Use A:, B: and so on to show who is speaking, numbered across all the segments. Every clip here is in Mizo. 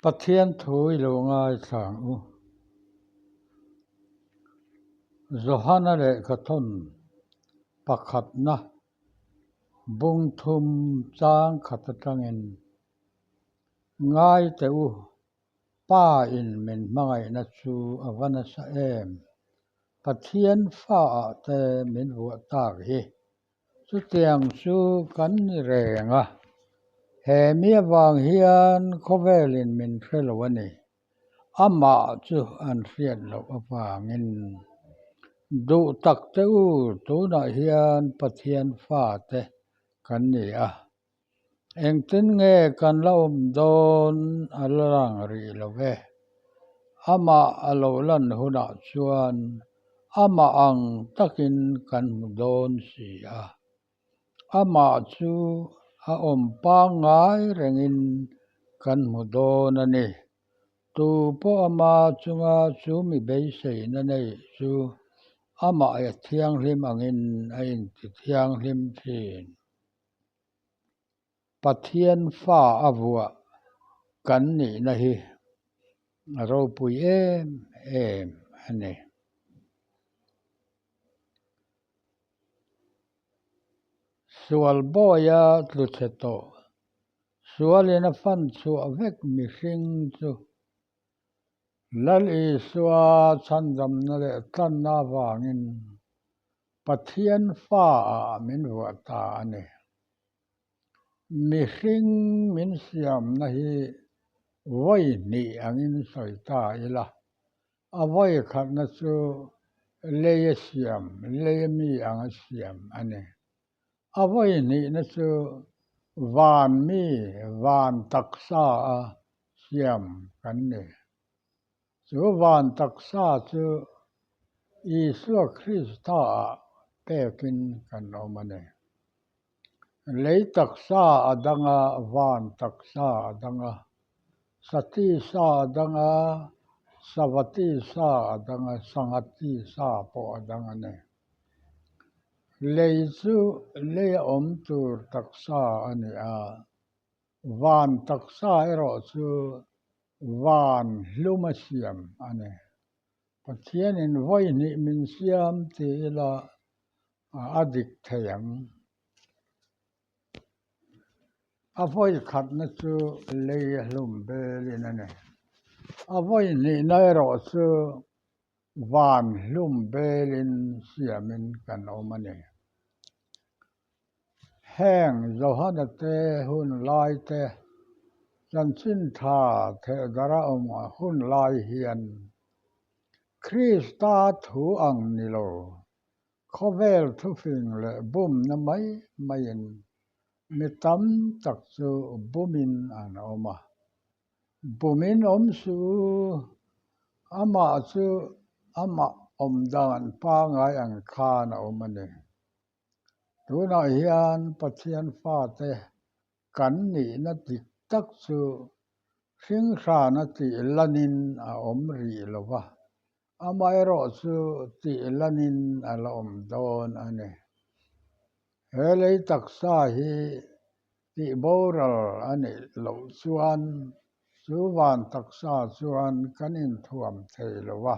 A: Pathian thu i lo ngaithla ang u. Johana lehkhathawn pakhatna bung thum chang khat atangin ngai teh u, Pa in min hmangaihna chu a va nasa em? Pathian fa ah te min vuah tak hi. Chutiang chu kan ni reng a, he mi avang hian khawvelin min hre lo a ni. Amah chu an hriat loh avangin duh tak te u tunah hian Pathian fate kan ni a. Engtin nge kan la awm dawn a la lang rih lo ve. Amah a lo lan hunah chuan amah ang takin kan hmu dawn si a. Amah chu a awm pangngai rengin kan hmu dawn a ni. Tu pawh ama chunga chu mi beiseina neih chu amah thianghlim angin a inti thianghlim thin. Pathian fa a vuah kan nihna hi a ropui em em a ni. Sual bawia tlu chhe tawh, sualin a fan chhuah vek mihring chu Lal Isua chhandamna leh tlanna avangin Pathian fa ah min vuah ta a ni. Mihring min siamna hi vawi hnih angin sawi ta ila, a vawi khatna chu lei a siam, lei a mi anga siam a ni. A vawi hnihna chu van mi, van taksa a siam kan ni. Chu van taksa chu Isua Krista ah pekin kan awm a ni. Lei taksa a dang a, van taksa a dang a, sati sa a dang a, savati sa a dang a, sanghati sa pawh a dang a ni. Lei chu lei a awm tur taksa a ni a, van taksa erawh chu van hlum a siam a ni. Pathianin vawi hnih min siam ti ila a dik thei ang. A vawi khatna chu lei a hlum belin a ni. A vawi hnihna erawh chu Van hlum belin siamin kan awm a ni. Heng Johana te hun lai te chanchin tha thehdara awm hun lai hian Krista thu ang ni lo, khawvel thufing leh bumna mai maiin mi tam tak chu bumin an awm a. Bumin awm suh u, amah chu amah awm dan pangai ang khan a awm a ni. Tunah hian Pathian fate kan nihna dik tak chu hringhrana tih lanin a awm rih lo va, amaherawhchu tih lanin a la awm dawn a ni. He lei taksa hi Tih boral a nih loh chuan chu van taksa chuan kan inthuam thei lo a.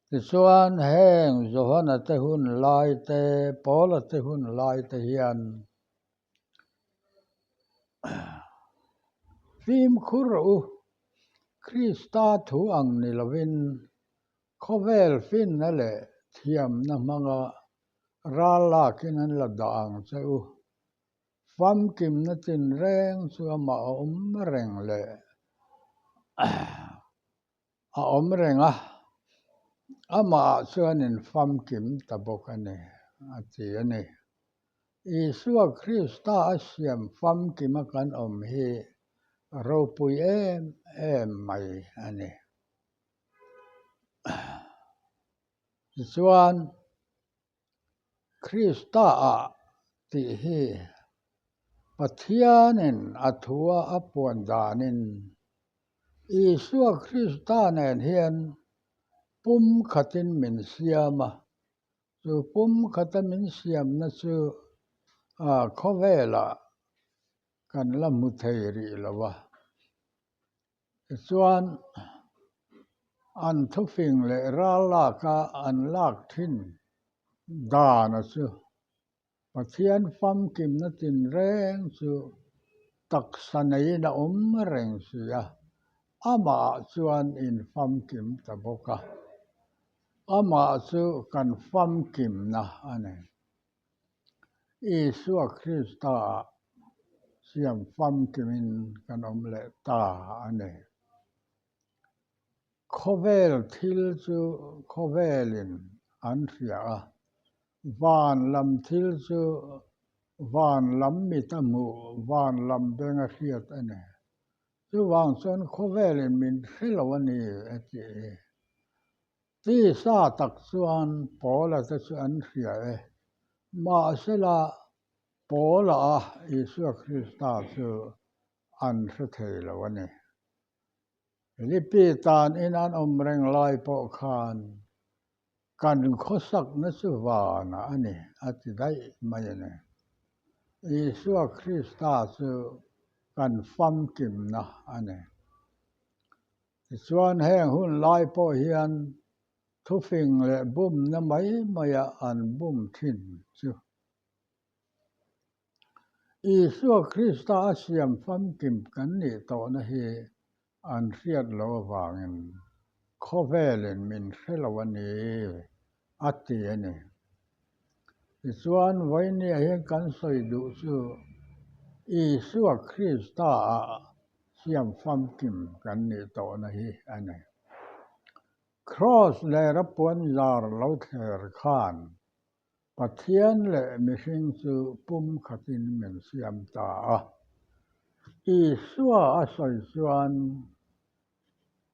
A: Tichuan heng Johana te hun lai te, Paula te hun lai te hian fimkhur rawh u, Krista thu ang ni lovin khawvel finna leh thiamna hmanga Ral lakin an la dah ang che u. Famkimna tinreng chu amah a awm reng leh a awm reng a, amahah chuan in famkim ta bawk a ni, a ti a ni. Isua Krista a siam famkima kan awm hi ropui em em mai a ni. Tichuan, Krista-ah tih hi Pathianin a thua a puan danin Isua Krista nen hian pum khatin min siam a, chu pum khata min siamna chu khawvelah. kan la hmu thei rih lo a. Tichuan, an thufing leh ral laka an lak thin dana chu Pathian famkimna tinreng chu taksa neiin a awm reng si a, amah chuan in famkim ta bawk a. Amah chu kan famkimna a ni. Isua Krista-ah siam famkimin kan awm leh ta a ni. Khawvel thil chu khawvelin an hria a, van lam thil chu van lam mit a hmuh, van lam beng a hriat a ni. Chuvang chuan khawvelin min hre lo a ni a ti hi. Tisa tak chuan Paula te chu an hria e. Mahsela Paula a Isua Krista chu an hre thei lo a ni. Philippi tan in an awm reng lai pawh khan kan khawsakna chu vanah a ni a ti daih mai a ni. Isua Krista chu kan famkimna a ni. Tichuan heng hun lai pawh hian thufing leh bumna mai maia an bum thin chu Isua Krista a siam famkim kan nih tawhna hi an hriat loh avangin khawvelin min hre lo a ni, a ti a ni. Tichuan, vawinia hian kan sawi duh chu Isua Krista-ah siam famkim kan nih tawhna hi a ni. Kraws lera puanzar lo thler khan Pathian leh mihring chu pumkhatin min siam ta a. Isua a sawi chuan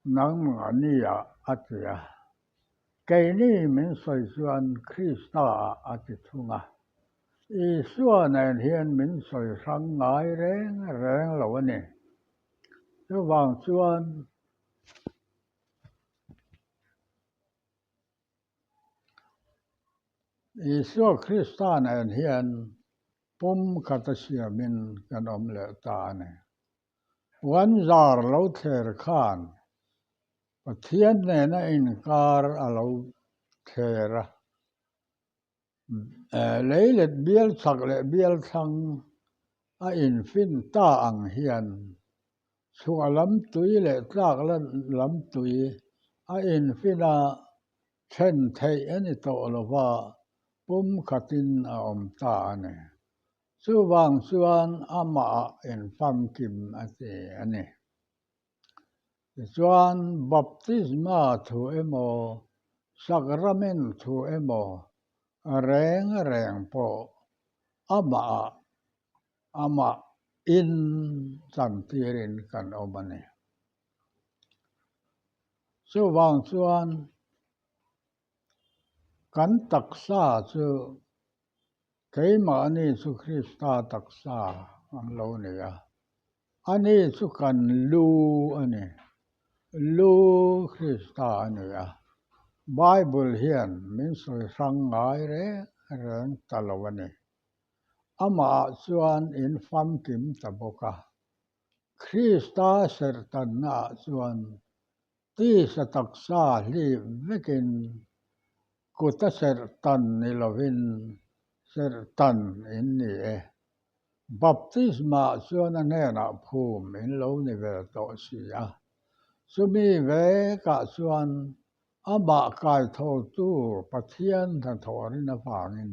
A: nangmahniah a ti a, keini min sawi chuan Kristaah a ti thung a. Isua nen hian min sawi hrang ngai reng reng lo a ni. Chuvang chuan. Isua Krista nen hian pum khata siamin kan awm leh ta a ni. Puan zar lo thler khan Pathian nena inkar a lo thler a. Lei let bial chak leh bial thlang a infin ta ang hian chhuah lam tui leh tlak lam tui a infin a then theih a ni tawh lo va, pum khatin a awm ta a ni. Chuvang chuan amah infamkim a ti a ni. Tichuan, baptisma thu emaw, sacrament thu emaw reng reng pawh amah amah in chantirin kan awm a ni. Chuvang chuan kan taksa chu Keimahni chu Krista taksa an lo ni a, ani chu kan lu a ni. Lu Krista a ni a, Bible hian min sawi hrang ngai reng reng ta lo a ni. Amahah chuan in famkim ta bawk a, Krista serhtannaah chuan Tisa taksa hlip vekin kuta serh tan ni lovin serh tan in ni e. Baptisma chuan a hnenah phum in lo ni ve tawh si a. Chumi vekah chuan amah kaithotu Pathian hnathawh rin avangin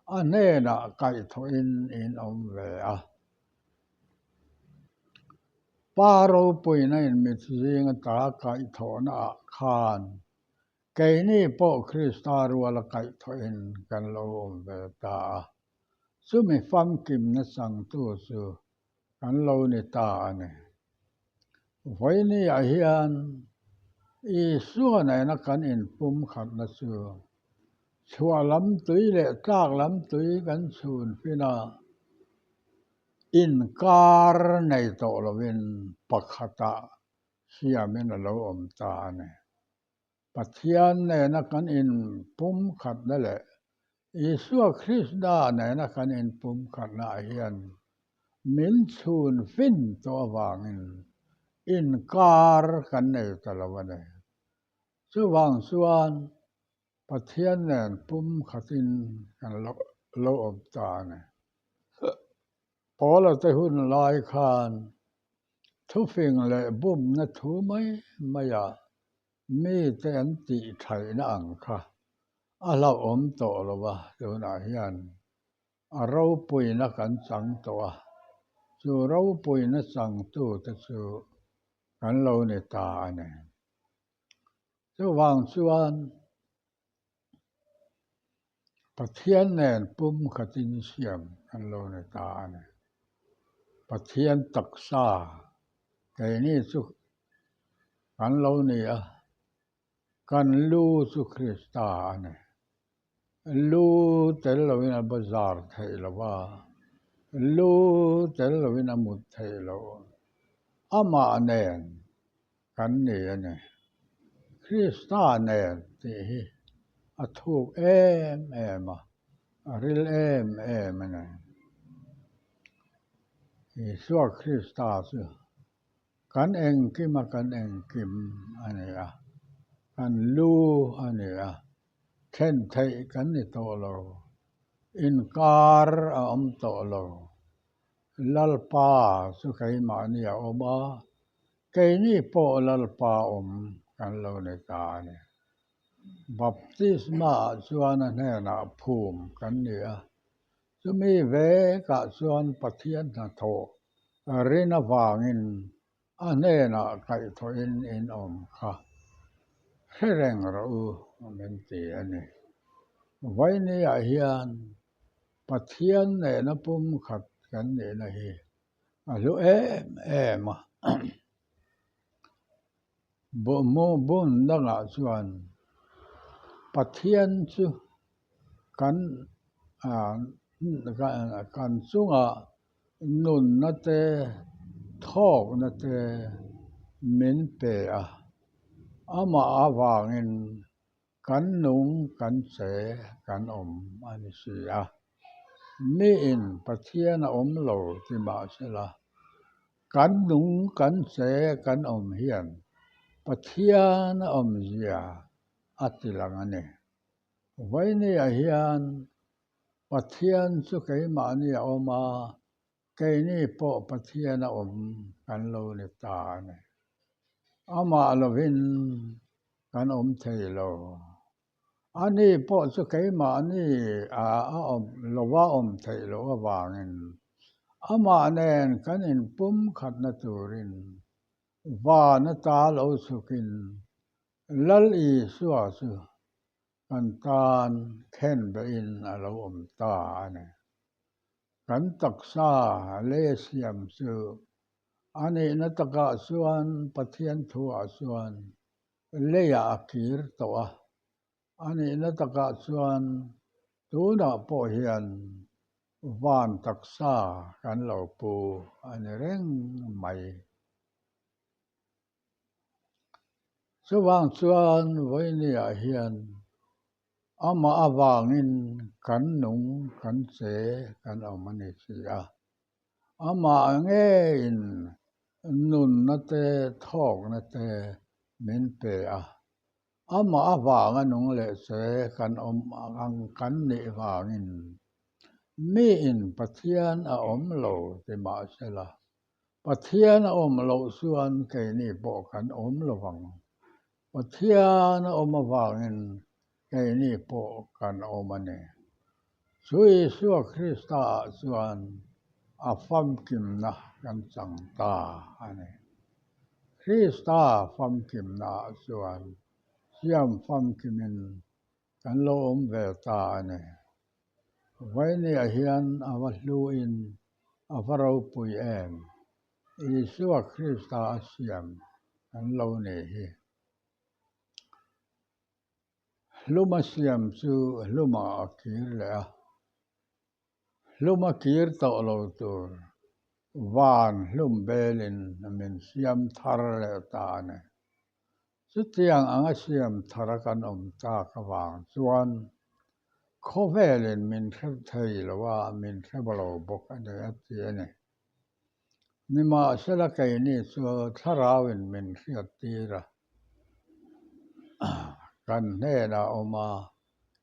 A: a hnenah kaihthawhin in awm ve a. Pa ropuina in mit zinga ta kaihthawhna ah khan keini pawh Krista ruala kaihthawhin kan lo awm ve ta a, chumi famkimna changtu chu kan lo ni ta a ni. Vawiini ah hian Isua nena kan inpumkhatna chu chhuah lam tui leh tlak lam tui kan chhun fin a, Inkar nei tawh lovin pakhatah siamin a lo awm ta a ni. Pathian nena kan inpumkhatna leh Isua Krista nena kan inpumkhatnaah hian Min chhun fin tawh avangin inkar kan nei ta lo a ni. Chuvang chuan Pathian nen pumkhatin kan lo awm ta a ni. Paula te hun lai khan thufing leh bumna thu mai maiah mite an tih thaihna ang kha a hlauhawm tawh lo a, tunah hian a ropuina kan chang tawh a, chu ropuina changtute chu kan lo ni ta a ni. Chuvang chuan Pathian nen pumkhatin siam kan lo ni ta a ni. Pathian taksa keini chu kan lo ni a, kan lu chu Krista a ni. Lu tel loin a bazar theih lo a, lu tel loin a mut theih loh. Amah nen kan ni a ni. Krista nen tih hi a thuk em em a, a ril em em a ni. Isua Krista chu kan engkim a kan engkim a ni a, kan lu a ni a, Thlen theih kan ni tawh lo. Inkar a awm tawh lo. Lalpa chu keimahni a awm a, keini pawh Lalpa awm kan lo ni ta a ni. Baptisma ah chuan a hnenah phum kan ni a, chumi vekah chuan Pathian hnathawh rin avangin A hnenah kaihthawhin in awm kha hre reng rawh u min ti a ni. Vainiah hian Pathian nena pumkhat kan nihna hi a hlu em em a. Bun dangah chuan Pathian chu kan kan chungah nunna te, thawkna te min pe a, amah avangin kan nung kan che kan awm a ni si a. Miin Pathian a awm lo ti mahsela, kan nung kan che kan awm hian Pathian a awmzia a ti lang a ni. Vainiah hian Pathian chu keimahni a awm a, keini pawh Pathian a awm kan lo ni ta a ni. Amah lovin kan awm thei lo. Ani pawh chu keimahni a awm lova awm theih loh avangin amah nen kan inpumkhatna turin van ata lo chhukin Lal Isua chu kan tan khen behin a lo awm ta a ni. Kan taksa lei siam chu a nihna takah chuan Pathian thuah chuan leiah a kir tawh a, a nihna takah chuan tunah pawh hian van taksa kan lo pu a ni reng mai. Chuvang chuan vawinia hian amah avangin kan nung kan che kan awm a ni si a. Amah ngeiin nunna te thawkna te min pe a. Amah avanga nung leh che kan awm ang kan nih vangin miin Pathian a awm lo ti mahsela Pathian a awm loh chuan keini pawh kan awm lo vang. Pathian a awm avangin keini pawh kan awm a ni. Chu Isua Krista ah chuan a famkimna kan chang ta a ni. Krista famkimna ah chuan siam famkimin kan lo awm ve ta a ni. Vainiah hian a va hluin a va ropui em? Isua Krista a siam kan lo ni hi. Hluma siam chu hlumah a kir leh a, hluma kir tawh lo tur van hlum belin min siam thar leh ta a ni. Chutiang anga siam thar a kan awm tak avang chuan khawvelin min hre thei lo a, min hre lo bawk a ni a ti a ni. Nimahsela keini chu Thlarauin min hriattir a, kan hnenah a awm a,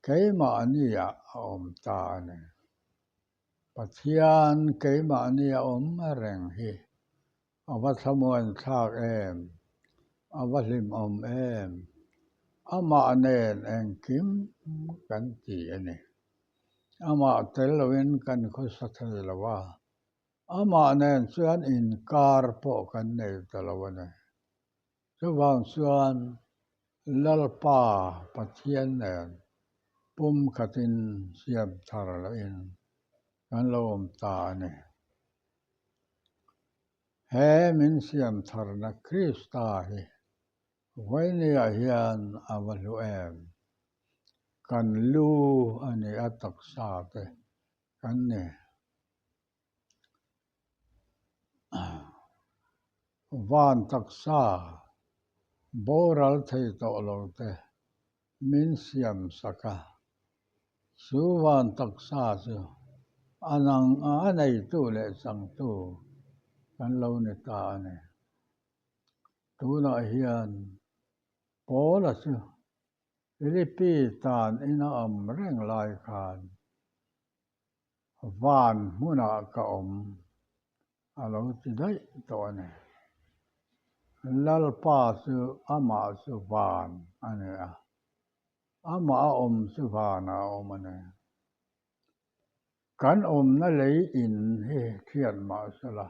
A: keimahniah a awm ta a ni. Pathian keimahnia awm reng hi a va thlamuan thlak em, a va hlimawm em, amah nen engkim kan ti a ni. Amah tel loin kan khawsa thei lo a, amah nen chuan inkar pawh kan nei ta lo a ni. Chuvang chuan Lalpa Pathian nen pumkhatin siam thar lohin kan lo awm ta a ni. He min siam tharna Krista hi Vawinia hian a va hlu em? Kan lu a ni a taksa te kan ni. Van taksa boral thei tawh lo te min siam sak a, chu van taksa chu a nang a neitu leh changtu kan lo ni ta a ni. Tunah hian Paula chu Philippi tan ina awm reng lai khan Van hmunah ka awm a lo ti daih tawh a ni. Lalpa chu amah chu van a ni a, amah a awm chu vanah a awm a ni. Kan awmna lei in hi thiat mah sela,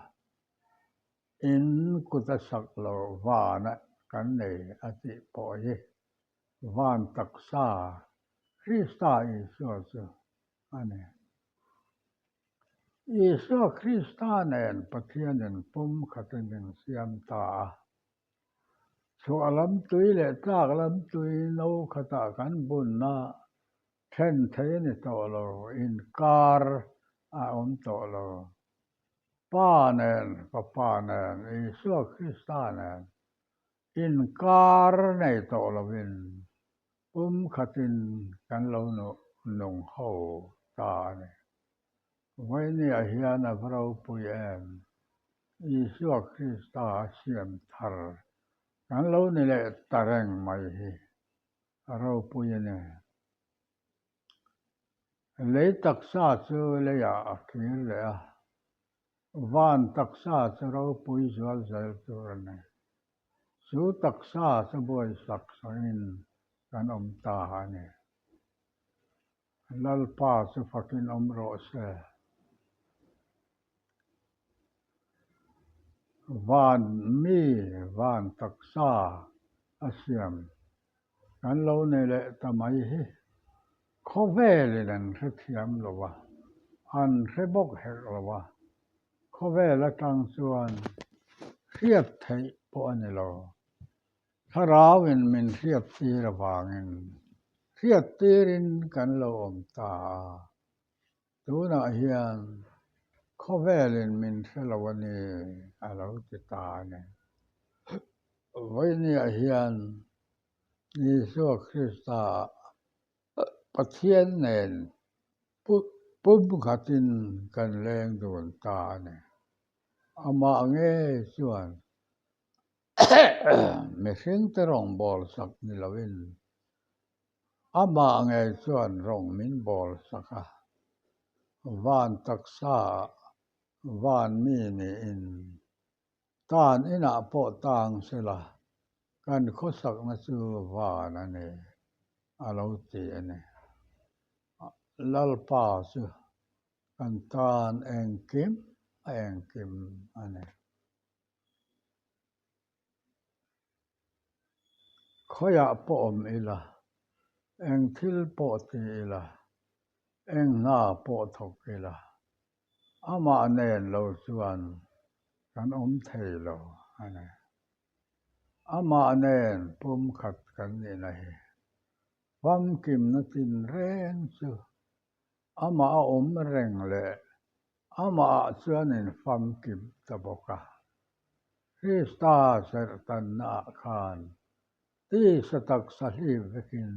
A: in kut a sak lo vana kan nei a tih pawh hi van taksa Krista Isua chu a ni. Isua Krista nen Pathianin pumkhatin min siam ta a. Chhuah lam tui leh tlak lam tui no khatah kan bunna then thei a ni tawh lo, inkar a awm tawh lo. Pa nen, Fapa nen, Isua Krista nen inkar nei tawh lovin pumkhatin kan lo nung ho ta a ni. Vawinia hian a va ropui em? Isua Krista a siam thar kan lo ni leh ta reng mai hi a ropui a ni. Lei taksa chu leiah a kir leh a, van taksa chu ropui zual zel tur a ni. Chu taksa chu buaisak sakin kan awm ta a ni. Lalpa chu fakin awm rawh se. Van mi van taksa a siam kan lo nei leh ta mai hi khawvelin an hrethiam lo a, an hre bawk herh lo a, khawvel atang chuan hriat theih pawh a ni lo. Thlarauin min hriat tir avangin hriat tirin kan lo awm ta a. Tunah hian khawvelin min hre lo a ni a lo ti ta a ni. Vawinia hian Isua Krista Pathian nen pumkhatin kan leng dun ta a ni. Amah ngei chuan mihringte rawngbâwl sak ni loin Amah ngei chuan rawng min bawl sak a, van taksa ah van mi niin tan inah pawh tang sela kan khawsakna chu van a ni a lo ti a ni. Lalpa chu kan tan engkim a engkim a ni. Khawiah pawh awm ila, eng thil pawh ti ila, eng hna pawh thawk ila, amah nen lo chuan kan awm thei lo a ni. Amah nen pumkhat kan nihna hi famkimna tinreng chu amah a awm reng leh Amahah chuan in famkim ta bawk a. Krista serhtannaah khan tisa taksa hlip vekin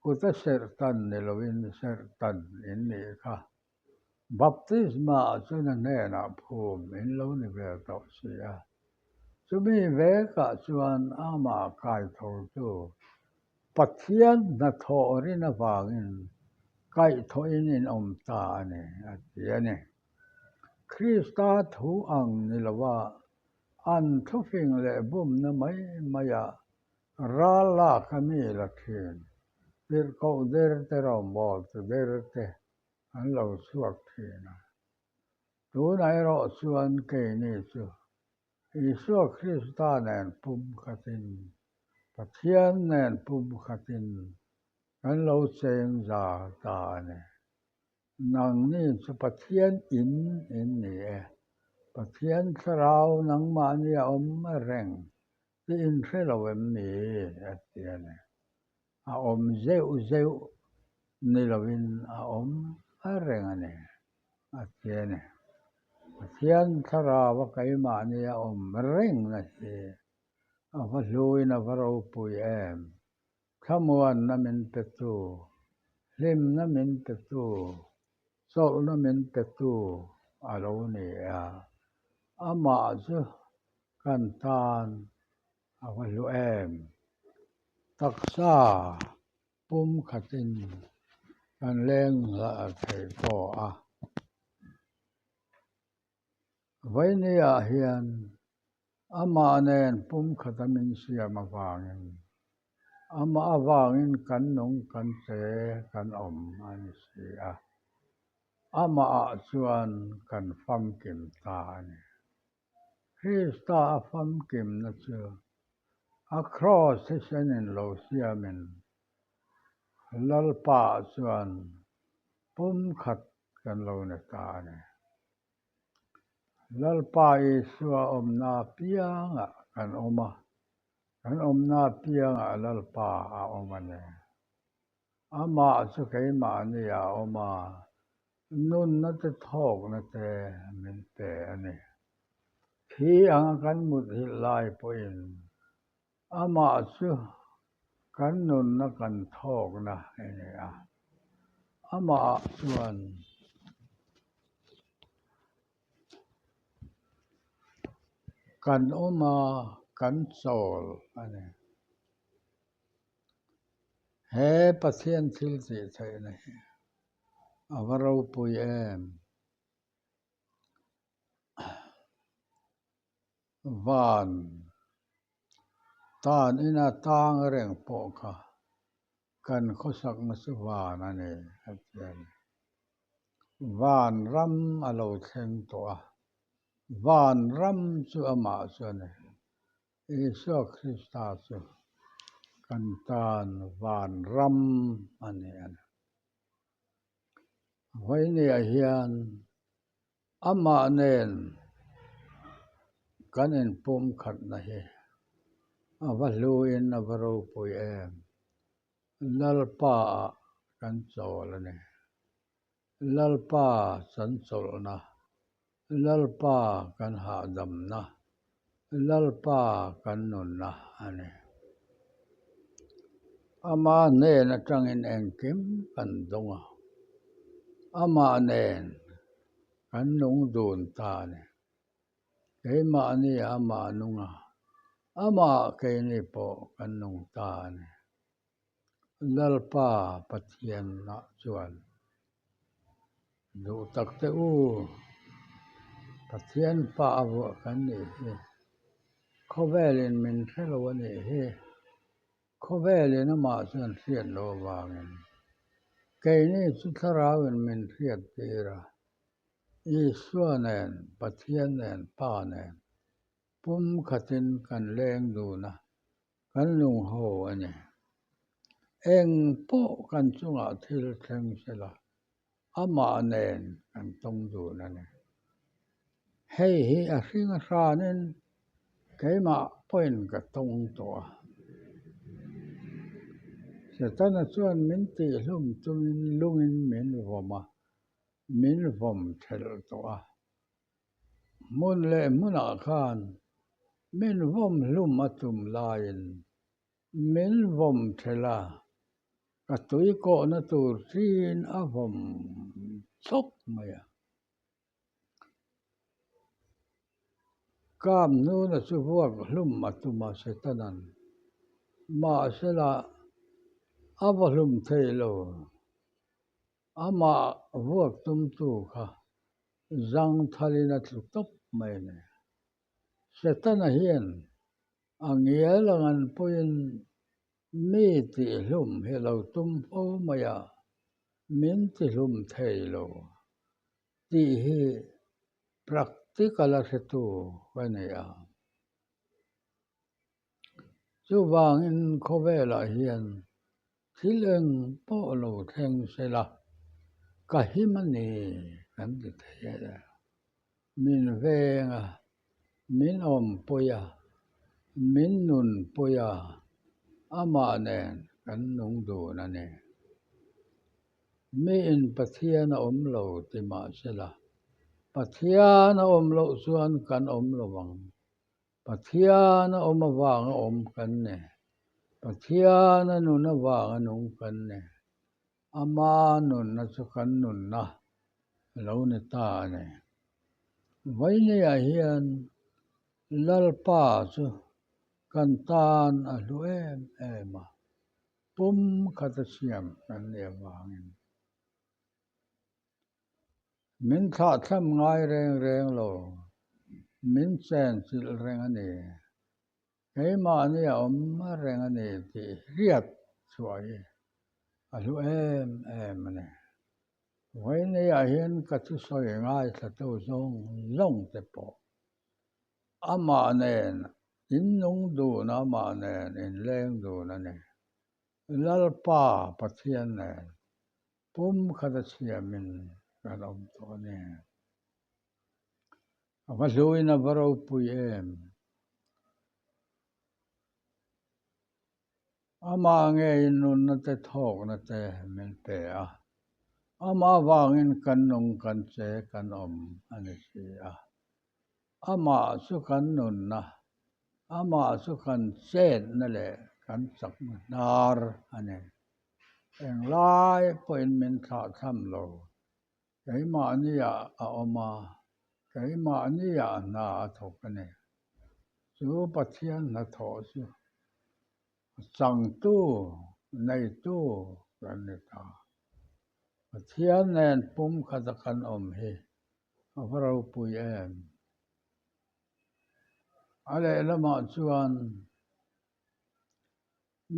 A: kuta serhtan ni loin serhtan in nih kha. Baptisma ah chuan a hnenah phum in lo ni ve tawh si a. Chumi vekah chuan amah kaithotu Pathian hnathawh rin avangin kaihthawhin in awm ta a ni, a ti a ni. Krista thu ang ni lova an thufing leh bumna mai maiah ral lak a mi la thin, tirhkoh der te rawngbawltu der te an lo chhuak thin a. Tunah erawh chuan keini chu Isua Krista nen pumkhatin, Pathian nen pumkhatin kan lo cheng za ta a ni. Nangni chu Pathian in in ni e. Pathian thlarau nangmahni a awm reng tih in hre lo em ni? a ti a ni. A awm zeuh zeuh ni lovin a awm reng a ni, a ti a ni. Pathian thlarau a keimahni a awm rengna hi a va hluin a va ropui em! Thlamuanna min petu, hlimna min petu, chawlhna min petu a lo ni a, amah chu kan tan a va hlu em. Taksa pumkhatin kan leng thei pawh a. Vawinia hian amah nen pumkhata min siam avangin, amah avangin kan nung kan che kan awm a ni si a, amahah chuan kan famkim ta a ni. Krista a famkimna chu a kraws thisenin lo siamin Lalpaah chuan pumkhat kan lo ni ta a ni. Lalpa Isua awmna apiangah kan awm a, kan awmna apiangah Lalpa a awm a ni. Amah chu keimahni a awm a, nunna te thawkna te min pe a ni. Thi anga kan muthilh lai pawhin Amah chu kan nunna kan thawkna a ni a, amahah chuan kan awm a, kan chawl a ni. He Pathian thil tih theihna hi a va ropui em! Van tan ina tang reng pawh kha kan khawsakna chu van a ni a ti a ni. Van ram a lo thleng tawh a, van ram chu amah chu a ni. Isua Krista chu kan tan van ram a ni a ni. Vawinia hian Amah nen kan inpumkhatna hi a va hluin a va ropui em? Lalpa-ah kan chawl a ni. Lalpa chan chawlhna, Lalpa kan hahdamna, Lalpa kan nunna a ni. Ama hnen atangin engkim kan dawng a, amah nen kan nung dun ta a ni. Keimahni amah nung a, amah keini pawh kan nung ta a ni. Lalpa Pathianah chuan duh tak te u, Pathian pa a vuah kan nih hi, khawvelin min hre lo a nih hi, khawvelin amah chuan hriat loh avangin keini chu thlarauin min hriat tir a, Isua nen, Pathian nen, Pa nen pumkhatin kan leng dun a. Kan lung ho a ni. Eng pawh kan chungah thil thleng sela, amah nen kan tawng dun a ni. Hei hi a hring a hranin keimah pawhin ka tawng tawh a. Setana chuan min tihhlum tumin lungin min vawm a, min vawm thelh tawh a. Hmun leh hmunah khan min vawm hlum a tum laiin min vawm thelh a, ka tui kawhna tur ṭin a vawm chawk mai a. Kap hnuna chu vuak hlum a tum a Setanan. Mahsela a va hlum thei lo. Amah vuak tumtu kha zangthalin a tlu tawp mai a ni. Setana hian a ngial a ngan pawhin mi tihhlum hi a lo tum fo mai a, min tihlum thei lo tih hi practical a hretu ka ni a. Chuvangin khawvelah hian thil eng pawh lo thleng se la, ka him a ni kan ti thei a ni. Min veng a, min awmpui a, min nunpui a, amah nen kan nung dun a ni. Miin Pathian a awm lo ti mah se la, Pathian a awm loh chuan kan awm lo vang. Pathian a awm avanga awm kan ni. Pathian a nun avanga nung kan ni. Ama nunna chu kan nunna a lo ni ta a ni. Vawinia hian Lalpa chu kan tan a hlu em em a, pum khata siam kan nih avangin. Min thlahthlam ngai reng reng lo, min chenchilh reng a ni. Keimahni a awm reng a ni tih hriat chhuah hi a hlu em em a ni. Vawinia hian ka thusawi ngaithlatu zawng zawng te pawh amah nen innung dun a, amah nen inleng dun a ni. Lalpa Pathian nen pum khat a siamin kan awm tawh a ni. A va hluin a va ropui em? Amah ngeiin nunna te thawkna te min pe a, amah avangin kan nung kan che kan awm a ni si a. Amah chu kan nunna, amah chu kan chetna leh kan chakna hnar a ni. Englai pawhin min thlahthlam lo. Keimahniah a awm a, keimahniah hna a thawk a ni. Chu Pathian hnathawh chu changtu, neitu kan ni ta. Pathian nen pumkhata kan awm hi a va ropui em? A lehlamah chuan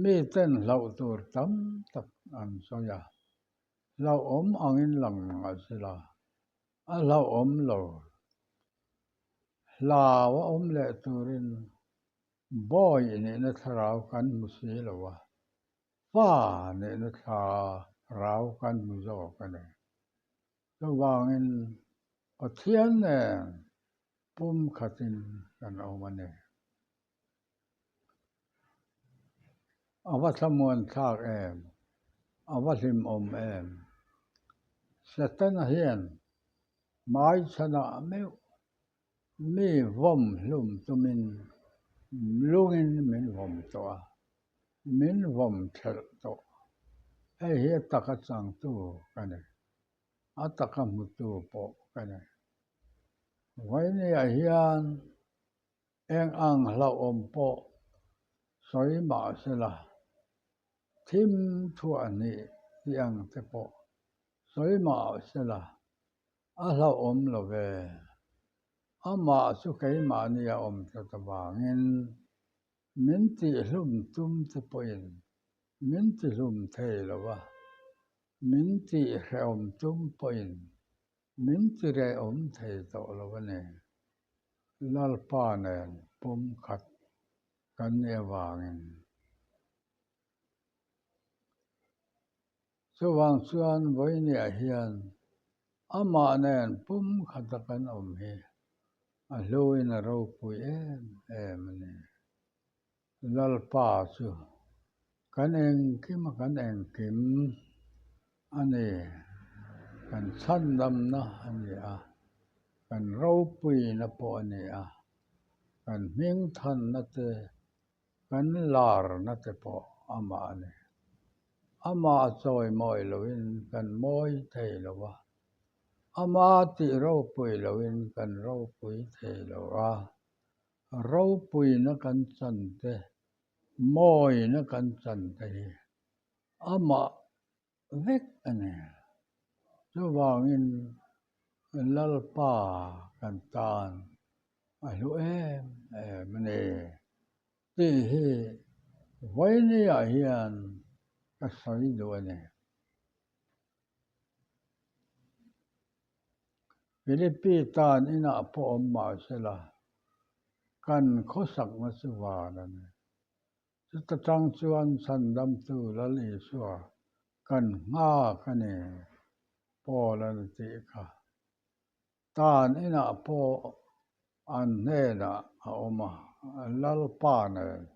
A: miten hlauh tur tam tak an sawi a. Hlauhawm angin lang mahsela a hlauhawm lo. Hlau a awm leh turin bawi nihna thlarau kan hmu si lo a, fa nihna thlarau kan hmu zawk a ni. Chuvangin Pathian nen pumkhatin kan awm a ni. A va thlamuan thlak em? A va hlimawm em? Setana hian hmaichhanah meuh mi vawm hlum tumin lungin min vawm tawh a, min vawm thelh tawh. Hei hi a taka changtu ka ni. A taka hmutu pawh ka ni. Vawinia hian Eng ang hlauhawm pawh sawi mah sela, thim thuah hnih tih ang te pawh sawi mah sela, a hlauhawm lo ve. Amah chu keimahni a awm tlat avangin min tihhlum tum te pawhin min tihlum thei lo va, min tihhrehawm tum pawhin Min ti reh awm thei tawh lo a ni. Lalpa nen pumkhat kan nih avangin. Chuvang chuan vawiiniah hian amah nen pumkhata kan awm hi a hluin a ropui em em a ni. Lalpa chu kan engkim a kan engkim a ni, kan chhandamna a ni a, kan ropuina pawh a ni a, kan hmingthanna te, kan larna te pawh amah a ni. Amah chawimawi loin kan mawi thei lo a, ama tih ropui loin kan ropui thei lo a. Ropuina kan chan te, mawina kan chan te hi amah vek a ni. Chuvangin Lalpa kan tan a hlu em em a ni tih hi vawinia hian ka sawi duh a ni. Philippi tan inah pawh awm mah sela, kan khawsakna chu van a ni. Chuta tang chuan Chhandamtu Lal Isua kan nghak a ni, Paul an tih kha. Tan inah pawh an hnenah a awm a, Lalpa nen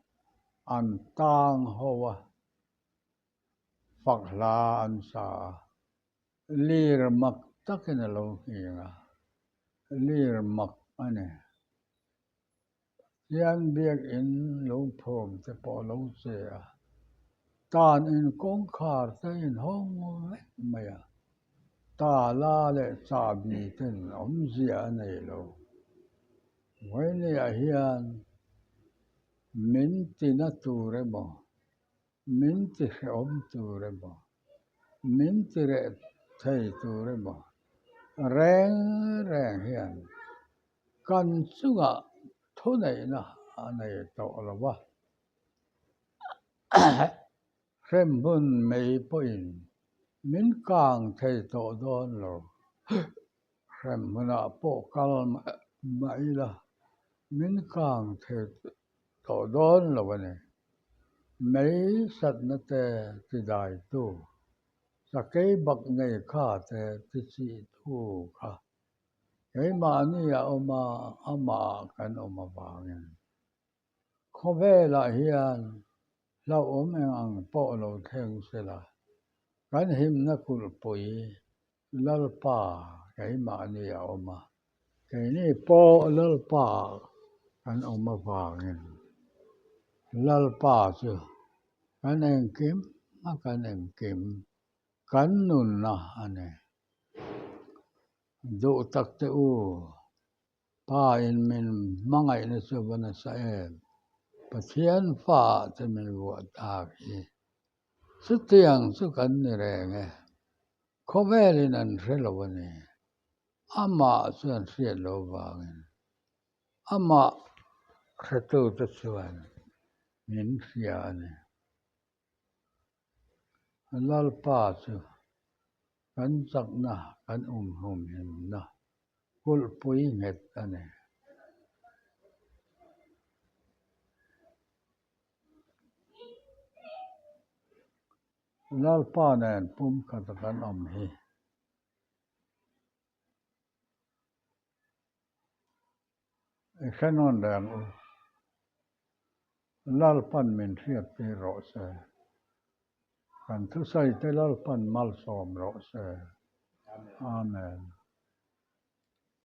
A: an tang ho a, fak hla an sa a, lir mak takin a lo nghing a, lir mak a ni. Pathian biakin lungphum te pawh a lo che a, tan in kawngkhar te inhawng vek mai a, tala leh chahbi ten awmzia a nei lo. Vawinia hian min tina tur emaw, min ti hrehawm tur emaw, min ti reh thei tur emaw reng reng hian Kan chungah thuneihna a nei tawh lo va, hremhmun mei pawhin min kang thei tawh dawn lo. Hremhmunah pawh kal mah ila min kang thei tawh dawn lo a ni. Mei satna te tidaitu, sakei bak nei kha te tichihtu kha Keimahni a awm a, amah kan awm avangin. Khawvelah hian hlauhawm eng ang pawh lo thleng sela, kan himna kulhpui Lalpa keimahni a awm a, keini pawh Lalpa kan awm avangin Lalpa chu kan engkim a kan engkim Kan nunna a ni. Duh tak te u, Pa in min hmangaihna chu va nasa em? Pathian fa ah te min vuah tak hi. Chutiang chu kan ni reng e. Khawvelin an hre lo a ni. Amah chu an hriat loh vangin amah hretute chuan min hria a ni. Lalpa chu kan chakna kan umhumhimna kulhpui nghet a ni. Lalpa nen pumkhata kan awm hi. I hre nawn reng u. Lalpan min hriat tir rawh se. Kan thusawi te Lalpan malsawm rawh se. Amen.